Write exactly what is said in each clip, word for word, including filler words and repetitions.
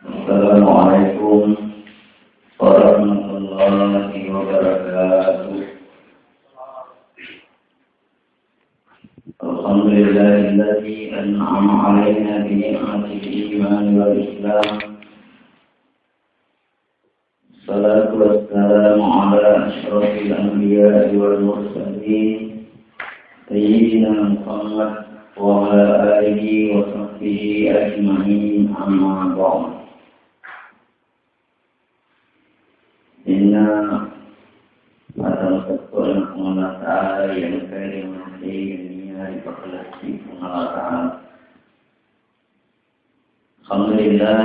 السلام عليكم ورحمة الله وبركاته. الحمد لله الذي أنعم علينا بنعمة الإيمان والإسلام. الصلاة والسلام على أشرف الأنبياء والمرسلين، سيدنا محمد وعلى آله وصحبه أجمعين، أما بعد. Inna atau sekolah Allah Ta'ala yang kaya masih dunia di Allah Ta'ala. Alhamdulillah,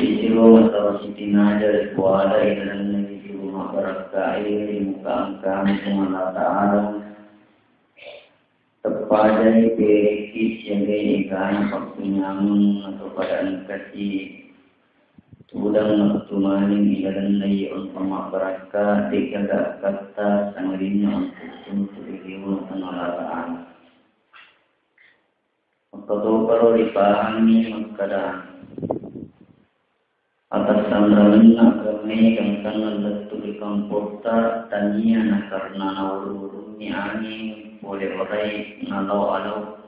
ijro atau sitinaja kuala ilan ijro mabarakkai di muka angkami Allah Ta'ala. Teppajai pekki siagai egana pakkunyameng atau pada engkasi tudang mattumaning ilalenna iya engka mabbarakka, de'gaga akkatta sangadinna untuk tuntu iriwang Allah Ta'ala. Makkatoparo ripahangngi makkada atassanrangenna agamae gangkanna lettu ri kampotta tania nakarna nauru-urunni anging pole warai nalao-alao,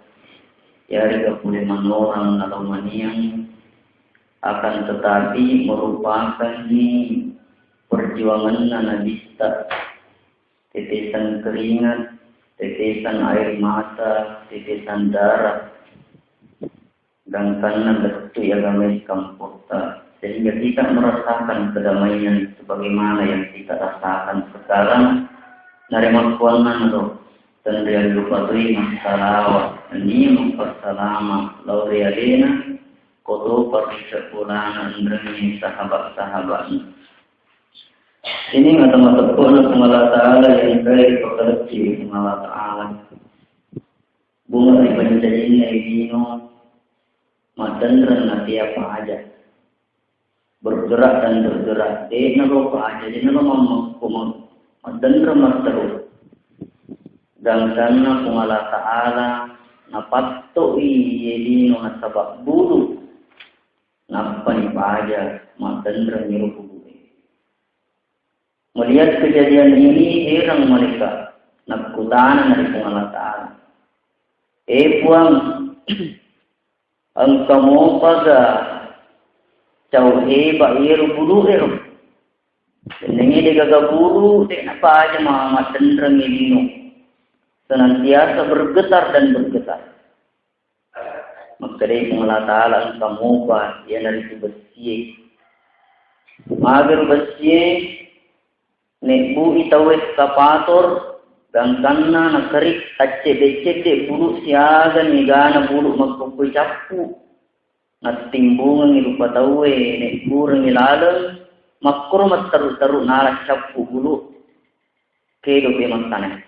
yarega pole manorang nalao maniang, akan tetapi merupakanni perjuanganna nabitta, tetesan keringat, tetesan air mata, tetesan darah, gangkanna lettu agamae ri kampotta, sehingga kita merasakan kedamaian sebagaimana yang kita rasakan sekarang. Naremakkuannanaro tenriallupa toi massalawa nennia mappassalama lao ri alena kotopa ri sekolana enrengnge sahabat-sahabatna. Ini mata-mata Puang Allah Ta'ala yang kaya pakalekki Allah Ta'ala. Bunga ripancajinna lino, maddenreng natea paja. Bergerak dan bergerak, de'na ro paja, de'na ro mammekko, maddenreng matteru. Gangkanna Puang Allah Ta'ala napatto'i ye lino nasaba bulu, nappani paja maddenreng iro bulu'e. Melihat kejadian ini, heran mereka, nakkutana ri Puang Allah Ta'ala, "Eh Puang, engka mopaga cau heba iyero bulu'ero? Nennia de'gaga bulu, de'na paja ma-, maddenreng lino. Senantiasa bergetar dan bergetar." Makkedai Puang Allah Ta'ala, "Engka mopa iyanaritu bessie. Magero bessie, nebbu'i tauwe eskavator, gangkanna nakerik taccedde-cedde bulu siaga nigana bulu makkukkue cappu. Nattimbungengngi rupa tauwe, nebburengngi laleng, makkoro matteru-teru nala cappu bulu, kedo pe makkanae."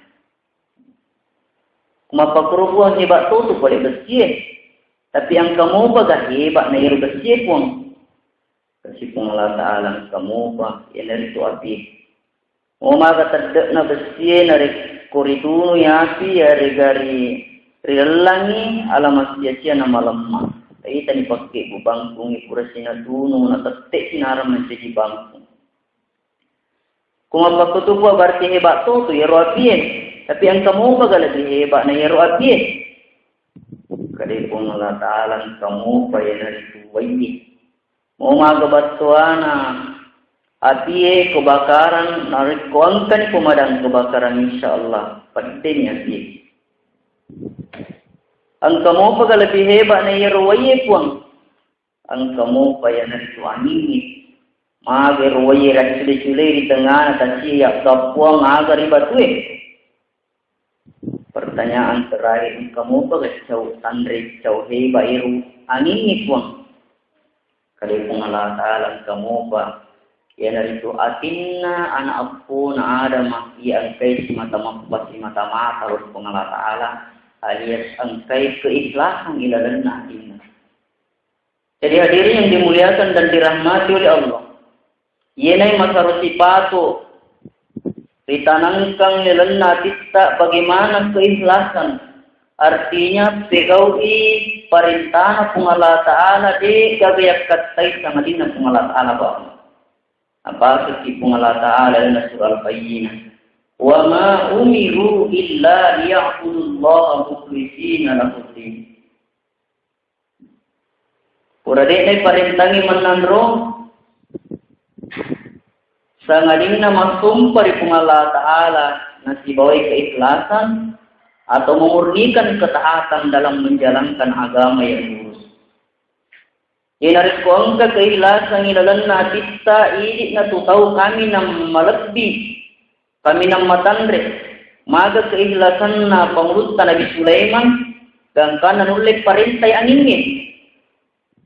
Kumappakkuro Puang, heba totu pole bessie. Tapi engka mopaga heba na iyero bessie Puang? Kasi Puang Allah Ta'ala, engka mopa, iyanaritu api. Momaga tedde'na bessie narekko ritunui api, yarega ri-, rilellangi, ala masia-sia namalemma. Taitani pakkebbu bangkungnge pura sinatunu, natette'si narang mancaji bangkung. Kumappakkutupua berarti heba totu iyaro apie. Tapi engka mopaga lebih heba na iyaro apie? Kade Puang Allah Ta'ala, engka mopa iyanaritu waiye. Momaga battuana apie kebakaran, narekko engkani pemadam kebakaran, insya Allah peddeni apie. Engka mopaga lebih heba na iyaro waiye Puang? Engka mopa iyanaritu angingnge. Maga ero waiye raccule-culei ri tengngana tasie, yaggappuang aga ri batue? Pertanyaan terakhir, engka mopa ga cau tanre, cau heba ero angingnge Puang? Kade Puang Allah Ta'ala, engka mopa iyanaritu atinna ana eppona Adama iya engkai simata mappa, simata mata ro Puang Allah Ta'ala, alias engkai keikhlasan ilalenna atinna. Jadi hadirin yang dimuliakan dan dirahmati oleh Allah, iyanai masaro sipato ritanangkang lalenna atitta bagaimana keikhlasan. Artinya, pegau'i parentana Puang Allah Ta'ala, de' gaga yakkattai sangadinna Puang Allah Ta'ala bawang. Apa seki Puang Allah Ta'ala dalam surah Al-Bayyinah. "Wa ma umiru illa liya'budullaha mukhlisina lahuddin." Pura de'na iparentangi mennanro, sangadinna massompa ri Puang Allah Ta'ala nasibawai keikhlasan atau memurnikan ketaatan dalam menjalankan agama yang lurus. Iyanarikkong engka keikhlasan ilalenna atitta, idi'na tu tau kaminang malebbi, kaminang matanre. Maga keikhlasanna pangulutta Nabi Sulaiman, gangkanna nulle parentai angingnge.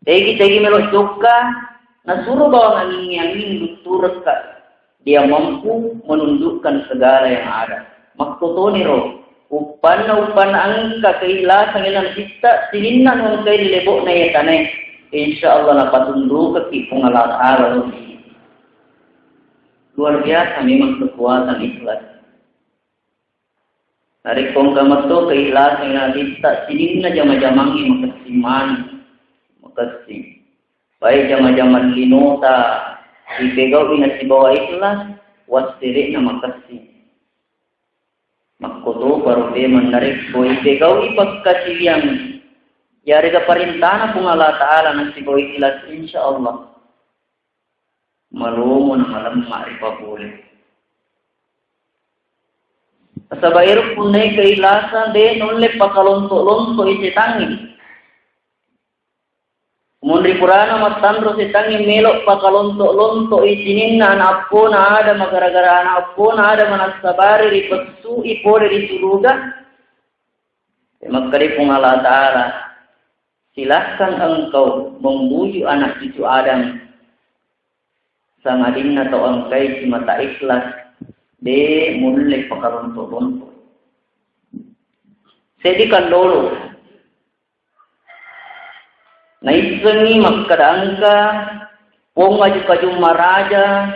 Tegi-tegi melo jokka, nasuro bawang angingnge, "Anging, lutturekka." Dia mampu menundukkan segala yang ada. Makkotoniro, uppanna, uppanna engka keikhlasan ilalenna atitta, sininna nengkai ri lebo'na iya tanae, insya Allah napatundukekki Puang Allah Ta'ala. Luar biasa memang kekuatan ikhlas. Narekko engka metto keikhlasan ilalenna atitta, sininna jama-jamangnge makessing maneng, makessing. Baik jama-jamang linota ipegau'i nasibawa ikhlas, wassere'na makessing. Makkotoparo memang narekko ipegau'i pakkasiwiang yarega parentana Puang Allah Ta'ala nasibawa ikhlas, insya Allah malomo na malemma ripapole. Nasaba ero punnai keikhlasan de' nulle pakalonto-lonto i setangnge. Munri purana mattanro setangnge melo pakalonto-lonto i sininna ana appona Adam, gara-gara ana appona Adam nassabari ripessu'i pole ri suruga. Makkeda Puang Allah Ta'ala, "Silahkan engkau membujuk anak cucu Adam." Sangadinna tau engkai simata ikhlas, de' mulle pakalonto-lonto. Seddi kallolo naissengngi makkeda engka pong aju-kajung maraja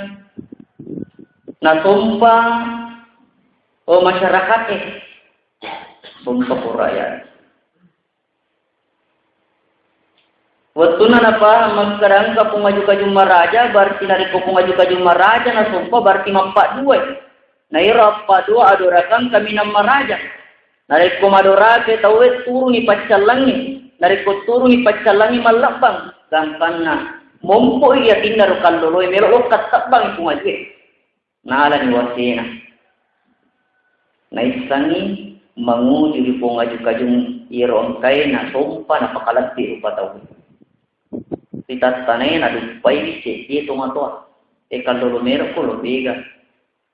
nasompa, oh, masyarakat, eh, sompa ko rakyat. Wettunna napahang makkeda engka pong aju-kajung maraja, berarti narekko pong aju-kajung maraja nasompa, berarti mappaddua. Na ero appaddua adorakang kaminang maraja. Narekko madorake tauwe, turungi paccallangnge. Narekko turungi paccallangnge, mallebbang. Gangkanna, mompo'i yatinna ro kalloloe, melo lokka tebbang pong ajue. Nalani wasena. Naissengngi manguju ri pong aju-kajung iyaro engkae nasompa napakalebbi rupa tau. Ri tattanae naduppaiwi seddie tomatoa. E kallolo, melo ko lo bega.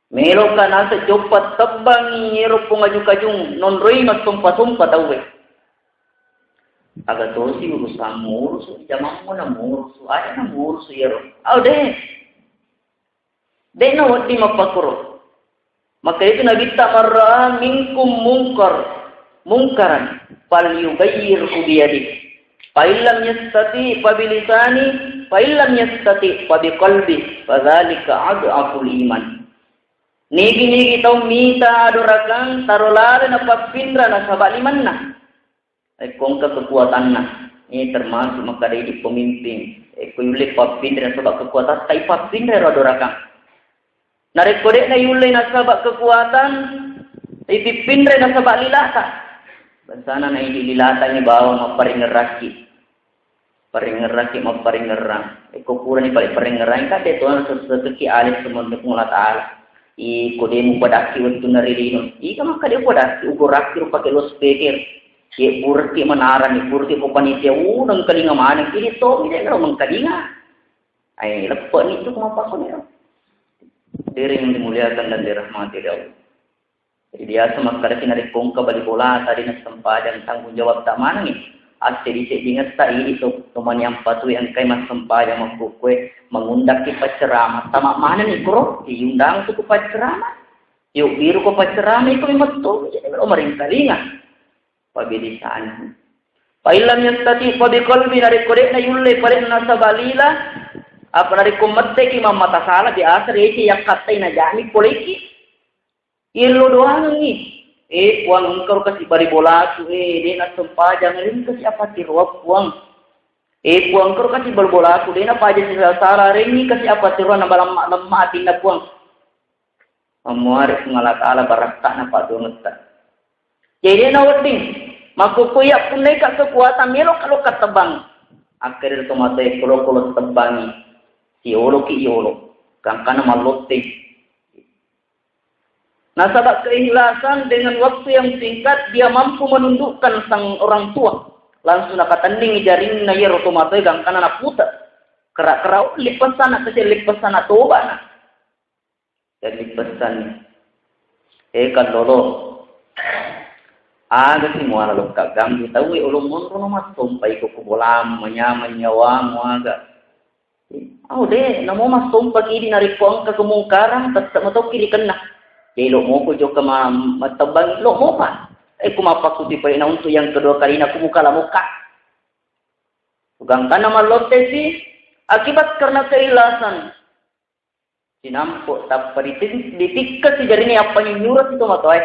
Meloka naseng joppa tebbangngi iyaro pong aju-kajung nonroi massompa-sompa tauwe. Aga tosi urusammu, urusu jamammu na murusu, aja na murusu iyaro. Au de. De'na wedding mappakkuro. Maka itu Nabitta, "Man ra'a minkum mungkar, mungkaran, falyughayyirhu biyadih. Fa illam yastati, fa bilisani, fa illam yastati, fa biqalbi, fa dzalika ad'aful iman." Nigi-nigi tau mita adorakang, taro lalo napappinra nasaba limanna. Ekko engka kekuatanna, ini termasuk makkeda idi pemimpin. Ekko yulle pappinra nasaba kekuatan, tai pappinra ro adorakang. Narekko de'na yulle nasaba kekuatan, ipippinra nasaba lilata. Bangsana na idi lilatangi bawang mapparingerrakki. Paringerrakki mapparingerrang. Ekko purani pale paringerrang, engka de to nasessekekki ale semonde Puang Allah Ta'ala. Iko de mupadakki wettunna ri lino. Ika makkeda upadakki, ugorakki ro pake loudspeaker. Ye burki manarani, burki ko panitia, uneng kalinga maneng. Ini to mi de ro mengkalinga. Ai leppe ni tu kemapa ko ni ro. Diri yang dimuliakan dan dirahmati oleh Allah. Jadi biasa makkedaki narekko engka bali bola tadi nassempajang, tanggung jawab ta manengi. Asseddi-seddingetta idi to, to maniang patui engkai massempajang makkukkue mangundakki paccerama. Tama manenni kuro, diundang tu ku paccerama. Yuk biru ko paccerama, iko memang to, jadi lo maringkalinga. Pabilisani. Fa illam yastati fa biqalbi, narekko de'na yulle pale nasaba lila, apa narekko metteki mammata sala, biasa rece yakkattai najami poleki. Yello doangengngi. Eh, Puang, engkaro kasi bali bolaku, eh, de' nassempajang, ring kasi apa tiroa, Puang. Eh, Puang, engkaro kasi bali bolaku, de' napaja sisala-sala, rengngi kasi apa tiroa na balemma-lemma atinna, Puang. Ammuare Puang Allah Ta'ala barakka'na paddoangetta. Jadi, de' nawedding. Makkukku iya punnaika kekuatan, meloka lokka tebbang. Akkeda tomatoae, kolo-kolo tebbangi. Sioloki yolo. Gangkanna mallotte. Nasaba keikhlasan dengan waktu yang singkat, dia mampu menundukkan sang orang tua. Langsung nakatenningi jarinna iyaro tomatoae gangkanna naputa. Kera-kera lippessanna, kecil lippessanna tobana. Jadi pesanni, eh, kallolo, aga si muala lokka ganggu tauwe, ulung monrono massompa iko ku bolamu, manyameng nyawamu aga. Au de', namo massompa ki idi narekko engka kemungkaran, tette' matokki rikenna. Elok moko jokka ma-, mattebbang, elok mopa. Eh, ku mappakkuti paina untuk yang kedua kalina ku muka la mokka. Gangkanna mallotte si, akibat karena keikhlasan. Sinampo tappa ditin-, ditikkasi jarine, appanyunyurasi tomatoae.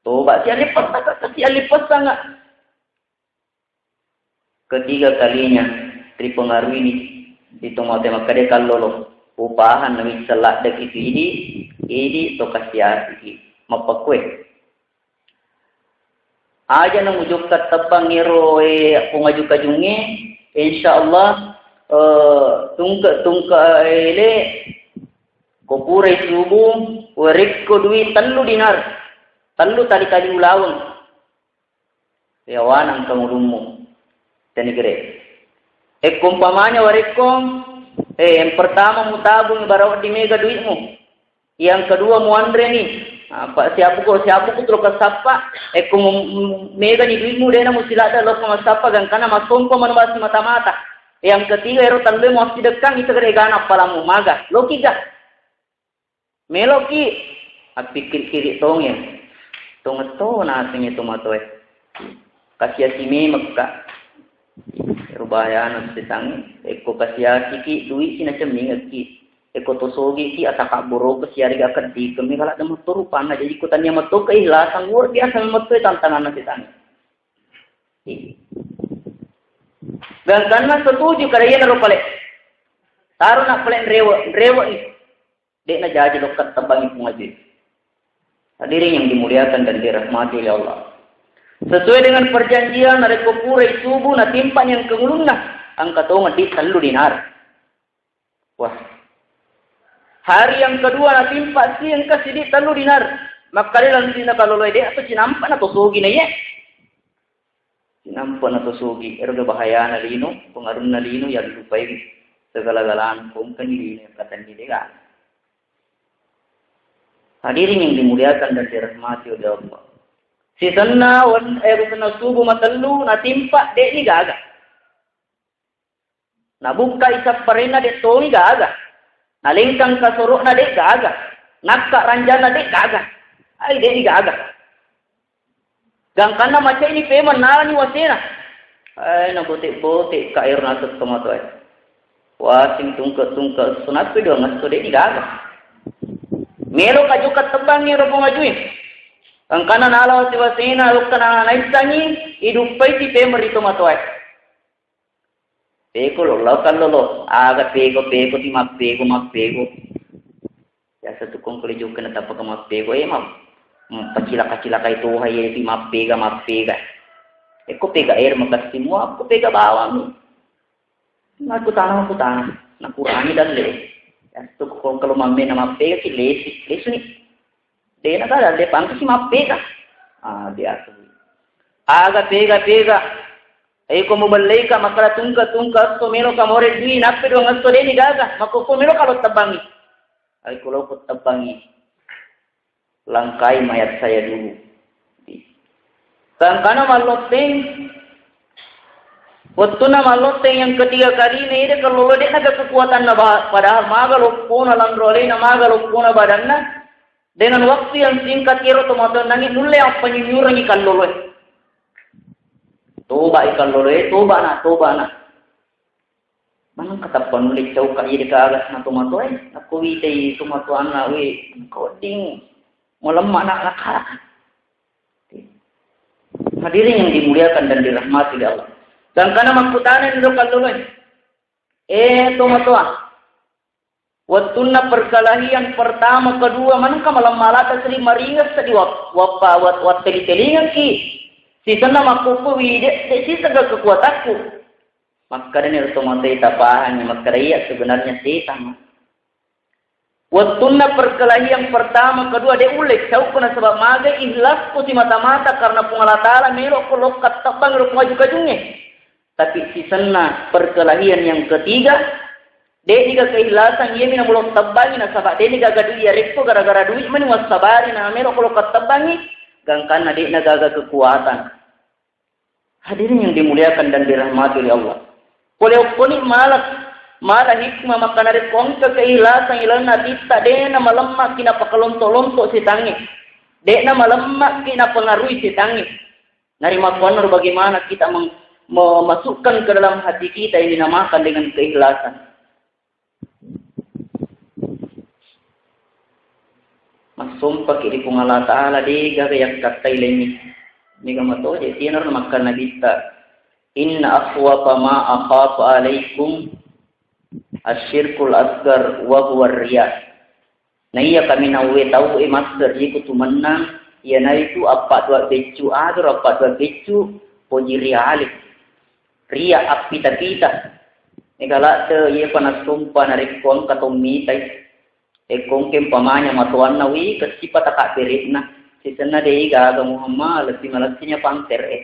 Toba si allippessanga, si allippessanga. Ketiga kalinya ripengaruhi ni tomatoae makkeda, kallolo, upahang nawisseng laddeki tu idi, idi to kasiasiki. Mappakkue. Aja na mujokka tebbang ero, eh, pongaju-kajungnge, insya Allah, eh, tungke-tungke ele, ko purai subuh, warekko dui tellu dinar, tellu tali-tali ulaweng, yawana engka ngulummu, tenigere. Ekko umpamanya warekko, eh, yang pertama mutabung bara wedding mega duitmu, yang kedua, muanreni. Apa, siapuko, siapuko tu lokka sappa. Ekko mu-, mu-, megani duitmu, dena musilada lokka massappa, gangkana massompa manu basi mata-mata. Yang ketiga, ero tellue muassidekkang, ita gana appalamu maga. Loki ga? Meloki. Appikkiri-kiri tongeng. Tongetto nasengnge tomatoe. Kasiasi memekka. Ero bahayana setangnge, ekko kasiasiki, duitsi nacemmingekki. Ekko tosogiki, atakabboroke siarega keddikeng, mega ladde metto rupanna. Jaji ko tania metto keikhlasan, luar biasa metto tantanganna setangnge. Gangkanna setuju kada iyanaro pale. Taro na pale rewe, rewe i. De'na jaji lokka tebbangi pungajue. Hadirin yang dimuliakan dan dirahmati oleh Allah. Sesuai dengan perjanjian, narekko purai subuh, natimpa ni engka ngulunna, engka tongeng di tellu dinar. Wah. Hari yang kedua, natimpa si engka sidi tellu dinar. Makkada langsung na kalloloe, de' atau cinampa na tosogi na iye. Sinampa na tosogi, ero ga bahayana lino, pengaruhna lino, yallupai segala-galana, kongkani lino yang katenni dega. Hadirin yang dimuliakan dan dirahmati oleh Allah. Sisenna wan-, eh, sisenna subuh matellu, natimpa, de'ni gaga. Nabukkai sapparenna de' toni gaga. Nalengkang kasoro'na de' gaga. Nakka ranjanna de' gaga. Ai de'ni gaga. Gangkanna macai ni pemeng nalani wasena. Ai nabote-bote ka ero naseng tomatoae. Wasing tungke-tungke sunappi dua ngesso de'ni gaga. Melo ka jokka tebbangi ro pongajui. Gangkanna nala wase-wasena lokka na naissangi iduppai si pemeng ri tomatoae. Peko lo, lao kallolo. Aga peko, peko ti mappeko, mappeko. Biasa tu kong kole jokka na tappa ka mappeko, eh, ma-, mm, pacilaka-cilakai toha, eh, ti mappega, mappega. Eko pega air makassi mua, ko pega bawang. Aku tanah, aku tanah. Nakurangi dalle. Biasa tu kong kalo mamme na mappega ki lesi, lesu ni. De'na ka dalle pangka si mappega. Ah, biasa. Aga pega-pega. Ai ko mubelleika makkada tungke-tungke esso, meloka more dui, nappi dua ngesso de'ni gaga, makkokko meloka lo tebbangi. Ai ko loko tebbangi, langkai mayat saya dulu. Gangkana mallotteng, wettunna mallotteng yang ketiga kali ne, ide kallolo de'na ga kekuatanna ba-, padahal maga loppona lanro alena, maga loppona badanna, dengan waktu yang singkat iyaro tomatoanna nulle appanyunyurangi kalloloe. Toba i kalloloe, toba na, toba na. Maneng katappa nulle cauka iya deka agas na tomatoae, nakko witai tomatoanna, we, engka wedding malemma na, naka. Hadirin yang dimuliakan dan dirahmati oleh Allah. Gangkana makkutana ro kalloloe. Eh, tomatoa. Wettunna perkelahian pertama, kedua, manengka malam malata seri maringes sedi wap-, wappa-, wat-, watteli-telingengki. Sisenna makkukku wide, de sisega kekuatanku. Makkedani ro tomatoa tapahangi, makkeda iya sebenarnya setang. Wettunna perkelahian pertama, kedua, de ulle cauku nasaba maga ikhlasku simata-mata karena Puang Allah Ta'ala, melo ko lokka tebbang ro kaju-kajungnge. Tapi sisenna perkelahian yang ketiga, de niga keikhlasan, iya mina melo tebbangi nasaba de niga gaga duit, yarekko gara-gara duit mani wassabari na melo ko lokka tebbangi, gangkanna de na gaga kekuatan. Hadirin yang dimuliakan dan dirahmati oleh Allah. Pole okkoni mala, mala hikmah, maka narekko engka keikhlasan ilalenna atitta, de'na malemma ki napakalonto-lonto setangnge. De'na malemma ki napengaruhi setangnge. Narimakkuannaro bagaimana kita meng-, memasukkan ke dalam hati kita yang dinamakan dengan keikhlasan. Massompaki ri Puang Allah Ta'ala, de gaga yakkattai laingnge. Mega matoje, tianaro namakkan Nabitta, "Inna akhwafa ma akhafu alaikum asyirkul asgar wa huwa riya." Naiya kaminang uwe tau e masseriku tumennang, iyanaritu appaddua beccu, agaro appaddua beccu, poji riale. Riya, appita-pita. Mega ladde, iye pa nassompa narekko engka to mitai. Ekko engka umpamanya matoanna, wi, kessipa takabbere'na. Sisenna de gaga Muhammad, lebbi malessinya panter e.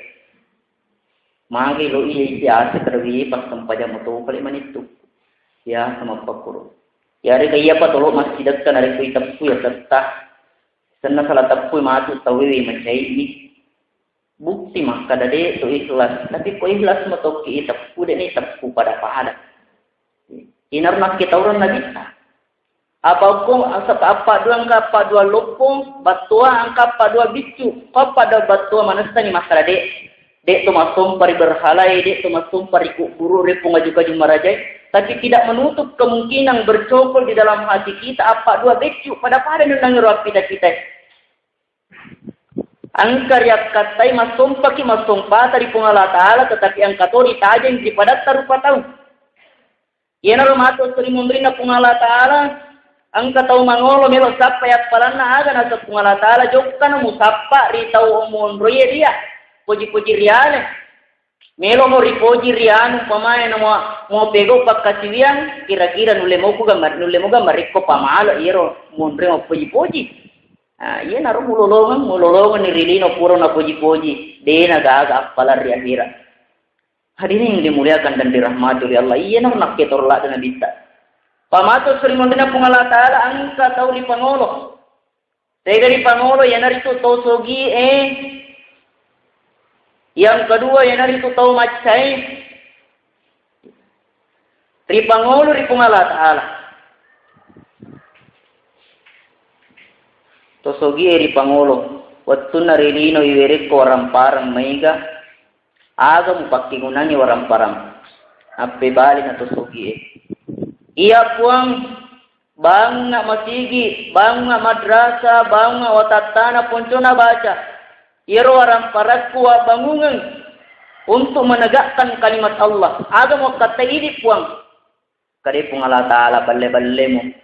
Magi lo iye isi ase kedawi passempajang mato pale manittu. Biasa mappakkuro. Yarega iya pa tolo massidekka narekko iteppu ya setta. Senna sala teppu matu tauwe macai ni. Bukti makkada de to ikhlas, tapi ko ikhlas matokki iteppu, de ni teppu pada-pada. Inaro nakkitaureng Nabitta. Apa ko asapa appaddua engka appaddua loppo, battoa engka appaddua biccu, ko appaddua battoa manessani makkada de. De to massompa ri berhalai, de to massompa ri kubburu, ri pongaju-kaju marajai, tapi tidak menutup kemungkinan bercokol di dalam hati kita appaddua beccu, pada-pada nennangero appita-pitai. Engka riakkattai massompaki massompata ri Puang Allah Ta'ala, tetapi engka to ritajeng ri padatta rupa tau. Iyanaro matu seri munrinna Puang Allah Ta'ala, engka tau mangolo melo sappa yappalanna, aga naseng Puang Allah Ta'ala, jokkana musappa ri tau monroe ria, poji-poji riale. Melomo ripoji ri anu, umpamae namo, mo pegau pakkasiwiang, kira-kira nulle moku gambar, nulle mo gambar rekko pamalo iyaro monre mappoji-poji. Ah, iyanaro mulolongeng, mulolongeng ni ri lino pura napoji-poji, de na gaga appalang ri akhirat. Hadirin yang dimuliakan dan dirahmati oleh Allah, iyanaro nakketor ladde Nabitta. Pamato seri monrena Puang Allah Ta'ala, engka tau ripangolo. Tega ripangolo, iyanaritu tau sogie. Yang kedua, iyanaritu tau maccae. Ripangolo ri Puang Allah Ta'ala. Tau sogie ripangolo. Wettunna ri lino iwerekko waramparang maega, aga mupakkegunangngi waramparang? Appebali na tau sogie. Iya Puang, bangunga masigi, bangunga madrasah, bangunga watattana poncona baca. Iyaro waramparakku wabbangungeng untuk menegakkan kalimat Allah. Aga muakkattai idi Puang? Kade Puang Allah Ta'ala balle-ballemu.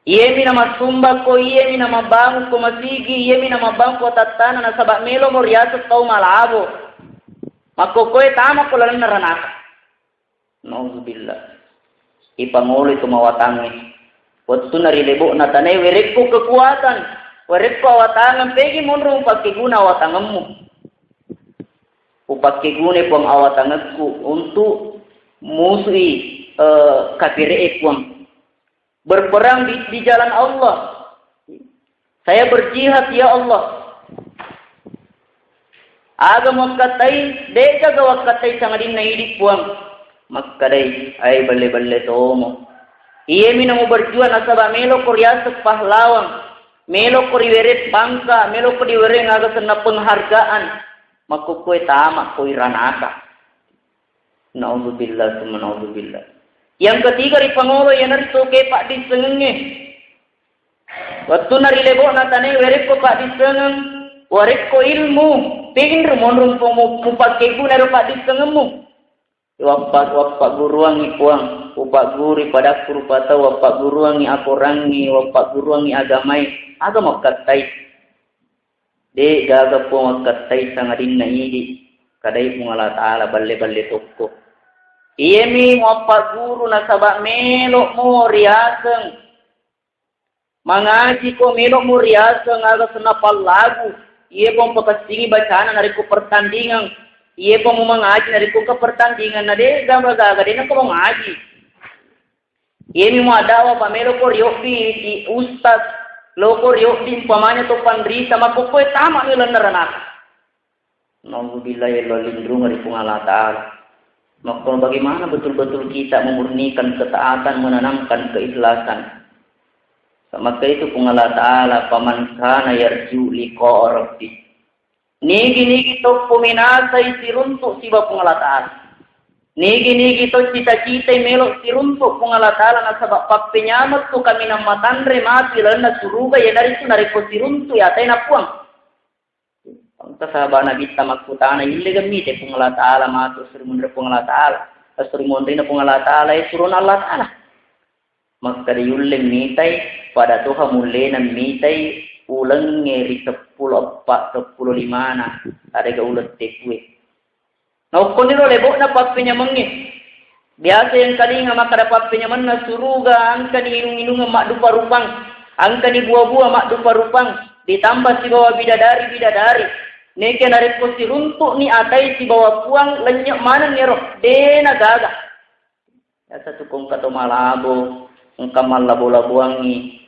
Iyemi namassumbakko, iyemi namabbangunko masigi, iyemi namabbangunko watattana, nasaba melomo riaseng tau malabo. Makkokkoe tamako lalenna ranaka. Nauzubillah. Ipangoloi tu mawatangnge. Wettunna ri lebo'na tanae, werekko kekuatan, werekko awatangeng, pegi monro mupakkeguna awatangemmu? Upakkegunai Puang awatangekku untuk musui, eh, kafire'e, Puang. Berperang di, di jalan Allah. Saya berjihad, ya Allah. Aga muakkattai, de'gaga wakkattai sangadinna idi Puang. Makkedai, ai balle-balle tomo. Iyemi namu berjuang nasaba meloko riaseng pahlawan, meloko riwereng pangka, meloko riwereng aga senna penghargaan. Makkukkoe tama ko iranaka. Naudzubillah, summa naudzubillah. Yang ketiga ripangolo iyanaritu ke paddissengengnge. Wettunna ri lebo'na tanae, werekko paddissengeng, Warekko ilmu, pinreng monro mupakkeguna ro paddissengemmu. Wappa-, wappagguruangngi Puang, upaggurui padakku rupa tau, wappagguruangngi akorangnge, wappagguruangngi agamae, aga makkattai. De gaga Puang makkattai sangadinna idi, kadai Puang Allah Ta'ala balle-balle tokko. Iyemi muappagguru nasaba melo'mo riaseng. Mangaji ko, melo'mo riaseng aga senna pallagu. Iye Puang pakessingi bacana narekko pertandingan. Iye Puang mumangaji narekko engka pertandingan, na de gaga-gaga de nako mangaji. Iyemi muaddawa pa melo ko riobbi di ustaz, lo ko riobbi umpamanya to panrita, makkokkoe tama ni lenna ranaka. Nauzubillah, ya Allah, lindunga ri Puang Allah Ta'ala. Maka bagaimana betul-betul kita memurnikan ketaatan, menanamkan keikhlasan? Maka itu Puang Allah Ta'ala, "Faman kana yarju liqa'a rabbih." Nigi-nigi to peminasai siruntuk siba Puang Allah Ta'ala. Nigi-nigi to cita-citai melo siruntuk Puang Allah Ta'ala nasaba pappenyameng tu kaminang matanre matu ilalenna suruga, iyanaritu narekko siruntuk atai na Puang. Engka sahabat Nabitta makkutana, "Ille gemmi te Puang Allah Ta'ala matu, suri munri Puang Allah Ta'ala, suri munrina Puang Allah Ta'ala, eh, surona Allah Ta'ala." Makkeda, "Yulle mitai, pada toha mullena mitai ulengnge ri seppulo eppa, seppulo limana, adega uleng tepue." Naokkoniro lebo'na pappenyamengnge. Biasa engkalinga makkeda pappenyamenna suruga, engkani inung-inungeng maddupa-rupang, engkani bua-bua maddupa-rupang, ditambah sibawa bidadari-bidadari. Neke narekko siruntu'ni atai sibawa Puang, lennye' maneng ero, de nagaga. Biasa tu ko engka to malabo, engka mallabo-laboangngi.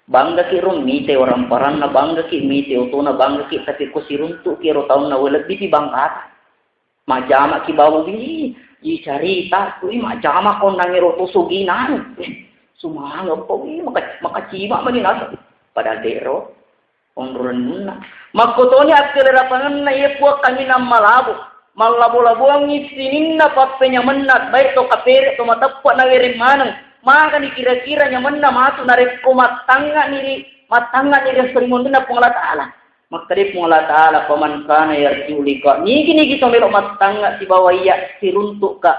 Banggaki ro mite waramparanna, banggaki mite otona, banggaki, tapi ko siruntu'ki ero taunna, we, lebbipi banggata. Majjamaki bawang, wi, i carita, wi, majjama ko nangero to sugina. Eh, sumanga po, wi, maka-, makacima mani nasa. Padahal de ro. Onronnunna. Makkotoni akkelerapangenna iye Puang kaminang malabo. Mallabo-laboangngi sininna pappenyamenna, baik to kapere, to mateppe nawereng maneng. Magani kira-kira nyamenna matu narekko mattangngani ri, mattangngani ri esso ri monrinna Puang Allah Ta'ala. Makkeda Puang Allah Ta'ala, "Faman kana yarju liqa." Nigi-nigi to melo mattangnga sibawa iya siruntu'ka.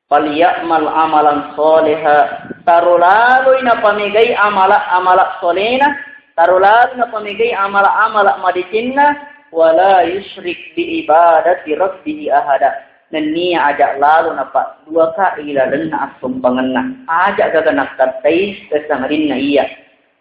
"Falyamal amalan soleha." Taro laloi napamegai amala-amala solena, taro laloi napamegai amala-amala madecenna, "Wala yusyrik bi ibadati rabbihi ahada." Nennia aja lalo napadduaka ilalenna assompangenna. Aja gaga nakkattai kesangadinna iya.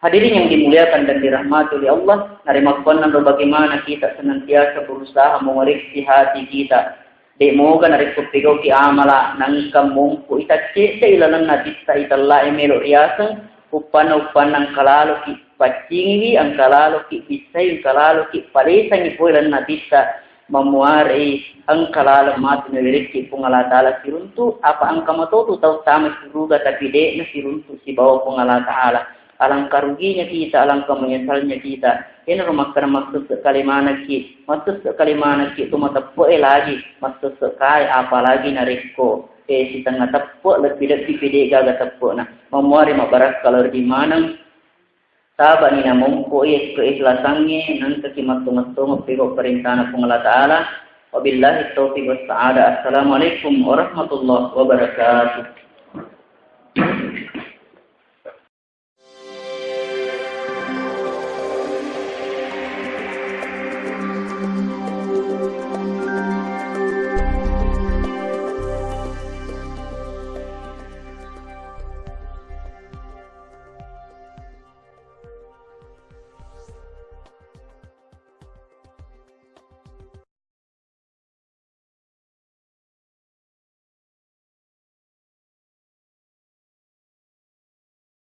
Hadirin yang dimuliakan dan dirahmati oleh Allah, narimakkuannang ro bagaimana kita senantiasa berusaha mengoreksi hati kita. De moga narekko pegauki amala, nangka mompo itaccedde ilalenna titta itellai melo riaseng, uppanna-uppanna engka laloki paccingiwi, engka laloki bissai, engka laloki palesangi pole lalenna titta, mammuarei engka laleng matu nawerekki Puang Allah Ta'ala siruntu, apa engka matotu tau tama suruga tapi de nasiruntu sibawa Puang Allah Ta'ala. Alangkah ruginya kita, alangkah menyesalnya kita. Enaro makkeda massesse kale manekki, massesse kale manekki tu mateppe'e lagi, massesse kae apalagi narekko, eh, sitengnga teppe' lebbi-lebbi pede gaga teppe'na. Mamuare mabarakka lao ri maneng, sabani namompo iya keikhlasangnge, nangkaki mattonga-tonga pegau perintana Puang Allah Ta'ala. Wabillahi taufiq wassa'adah. Assalamualaikum warahmatullahi wabarakatuh.